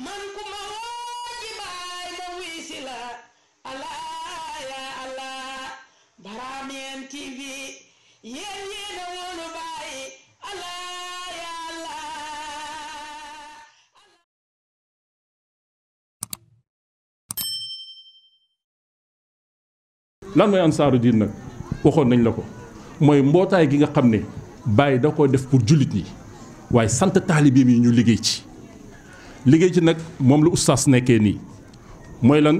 man ku ma woo ci baay ma wisi la allah ya allah Baramien TV yéen yéen a woonu baay allah ya allah. lan mooy ansaaru diin nag waxoon nañ la ko mooy mbootaay gi nga xam ne Baay da koo def pour jullit ñi waaye sant taalibeem yi ñu liggéey ci nag moom la oustaz nekkee nii mooy lan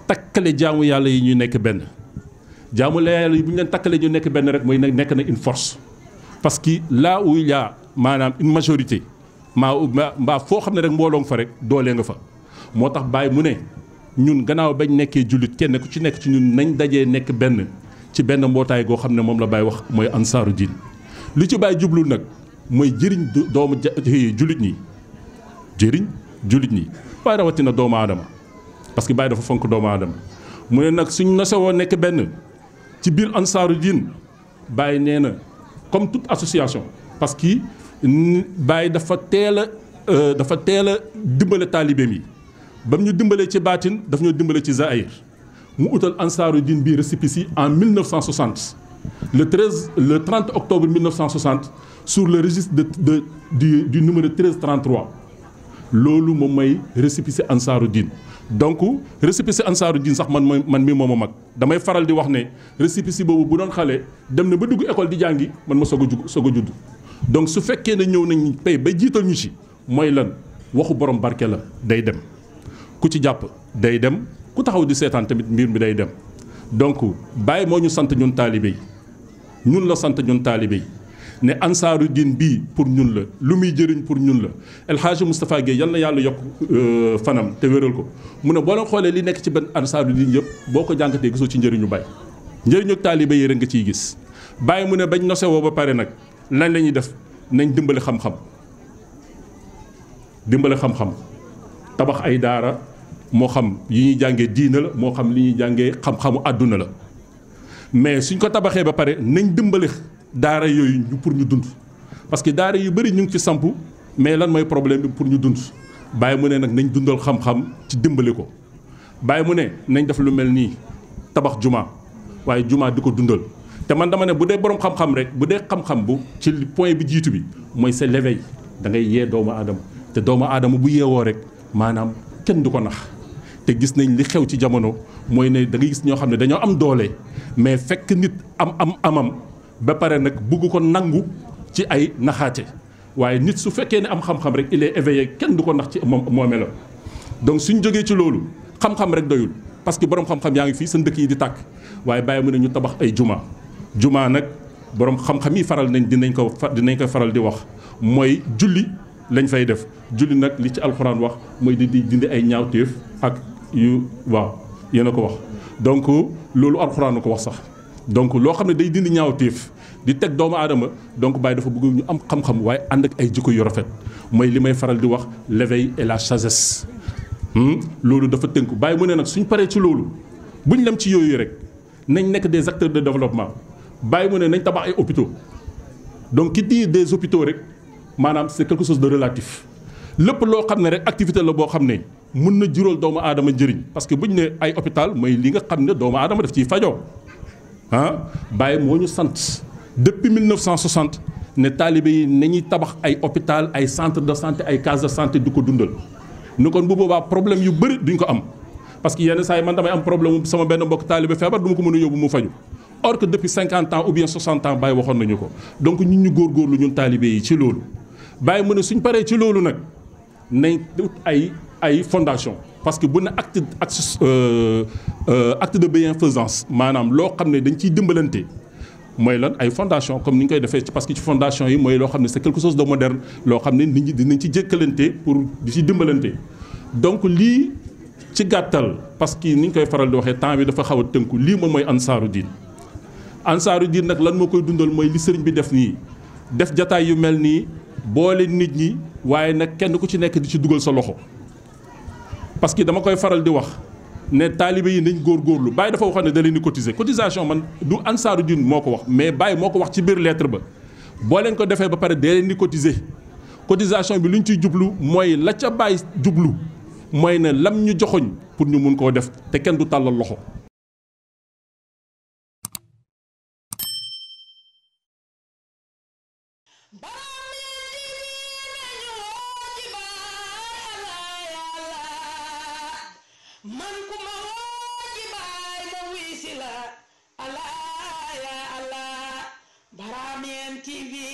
takkale jaamu yàlla yi ñu nekk benn jaamu yàlla yi bu ñu leen takkale ñu nekk benn rek mooy nekk na une force parce que là où il y a maanaam une majorité mbaa foo xam ne rek mbooloo nga fa rek doolee nga fa moo tax Baay mu ne ñun gannaaw bañ nekkee jullit kenn ku ci nekk ci ñun nañ dajee nekk benn ci benn mbootaay goo xam ne moom la Baay wax mooy ansaaru diin li ci Baay jublu nag mooy jëriñ doomu jullit ñi waaye rawatina doomu aadama parce que Baay dafa fonk doomu aadama mu ne nag suñ nosewoo nekk benn ci biir ansaaru diin Baay nee na comme toute association parce que Baay dafa teel a dimbale taalibeem yi ba mu ñu dimbalee ci baatin daf ñoo dimbale ci zahir mu utal ansaaru diin bii récépissé en 1960 le 30 octobre 1960 sur le registre du numéro 1333 loolu moom mooy récépissé ansaaru diin donc récépissé ansaaru diin sax man mii moom a mag damay faral di wax ne récépissé boobu bu doon xale dem na ba dugg école di jàngi man ma soog a judd donc su fekkee ne ñëw nañ tey ba jiital ñu ci mooy lan waxu borom barke la day dem ku ci jàpp day dem ku taxaw di seetaan tamit mbir mi day dem donc Baay moo ñu sant ñun taalibe yi ñun la sant ñun taalibe yi ne ansaaru diin bii pour ñun la lu muy jëriñ pour ñun la El Hadji Moustapha Guèye yal na yàlla yokk fanam te wéral ko mu ne boo leen xoolee li nekk ci benn ansaaru diin yëpp boo ko jàngatee gisoo ci njëriñu Baay njëriñu taalibe yi rek nga ciy gis Baay mu ne bañ nosewoo ba pare nag lan la ñuy def nañ dimbali xam-xam tabax ay daara moo xam yi ñuy jàngee diina la moo xam li ñuy jàngee xam-xamu àdduna la mais suñ ko tabaxee ba pare nañ dimbali daara yooyu pour ñu dund parce que daara yu bëri ñu ngi fi samp mais lan mooy problème bi pour ñu dund Baay mu ne nag nañ dundal xam-xam ci dimbali ko Baay mu ne nañ def lu mel nii tabax juma waaye juma di ko dundal te man dama ne bu dee borom xam-xam rek bu dee xam-xam bu ci point bi jiitu bi mooy c'est l'éveil da ngay yee doomu aadama te doomu aadama bu yeewoo rek maanaam kenn du ko nax te gis nañ li xew ci jamono mooy ne da ngay gis ñoo xam ne dañoo am doole mais fekk nit amam ba pare nag bugg ko nangu ci ay naxaate waaye nit su fekkee ne am xam-xam rek il est éveillé kenn du ko nax ci moomee la donc suñ jógee ci loolu xam-xam rek doyul parce que borom xam-xam yaa ngi fii seen dëkk yi di tàkk waaye Baay mu ne ñu tabax ay juma nag borom xam-xam yi faral nañ dinañ ko faral di wax mooy julli lañ fay def julli nag li ci alxuraan wax mooy di dindi ay ñaawteef ak yu waaw yéen a ko wax donc loolu alxuraan ko wax sax donc loo xam ne day dindi ñaawteef di teg doomu aadama donc Baay dafa bëgg ñu am xam-xam waaye ànd ak ay jikko yu rafet mooy li may faral di wax l'éveil et la sagesse loolu dafa tënku Baay mu ne nag suñ paree ci loolu buñ lem ci yooyu rek nañ nekk des acteurs de développement Baay mu ne nañ tabax ay hôpitaux donc ki dit des hôpitaux rek maanaam c'est quelque chose de relatif lépp loo xam ne rek activité la boo xam ne mën na jural doomu aadama njëriñ parce que bu ñu ne ay hôpital mooy li nga xam ne doomu aadama daf ciy fajoo Baay moo ñu sant depuis 1960 ne taalibe yi nañuy tabax ay hôpital ay centre de santé ay case de santé du ko dundal ni kon bu boobaa problème yu bëri duñ ko am parce que yenn saa yi man damay am problème sama benn mbokk taalibe feebar du ma ko mën a yóbbu mu faju or que depuis 50 ans ou bien 60 ans Baay waxoon nañu ko donc ñun ñu góorgóorlu ñun taalibe yi ci loolu Baay mu ne suñ paree ci loolu nag nañ ut ay fondation parce que bu ne acte de bienfaisance maanaam loo xam ne dañ ciy dimbalante mooy lan ay fondation comme ni ñu koy defee parce que ci fondation yi mooy loo xam ne c'est quelque chose de moderne loo xam ne nit ñi dinañ ci jëkkalante pour di ci dimbalante donc lii ci gàttal parce que ni ñu koy faral di waxee temps bi dafa xaw a tënku lii moom mooy ansaaru diin nag lan moo koy dundal mooy li sëriñ bi def nii def jataay yu mel nii boole nit ñi waaye nag kenn ku ci nekk di ci dugal sa loxo parce que dama koy faral di wax ne taalibe yi nañ góorgóorlu Baye dafa waxoon ne da leen di cotiser cotisation man du Ansaaru Din moo ko wax mais Baye moo ko wax ci biir lettre ba boo leen ko defee ba pare dee leen di cotiser cotisation bi lu ñu ciy jublu mooy la ca Baye jublu mooy ne lam ñu joxoñ pour ñu mun koo def te kenn du tàllal loxo. man ku ma woo ci baay ma wuy si la Allah ya Allah Baramien TV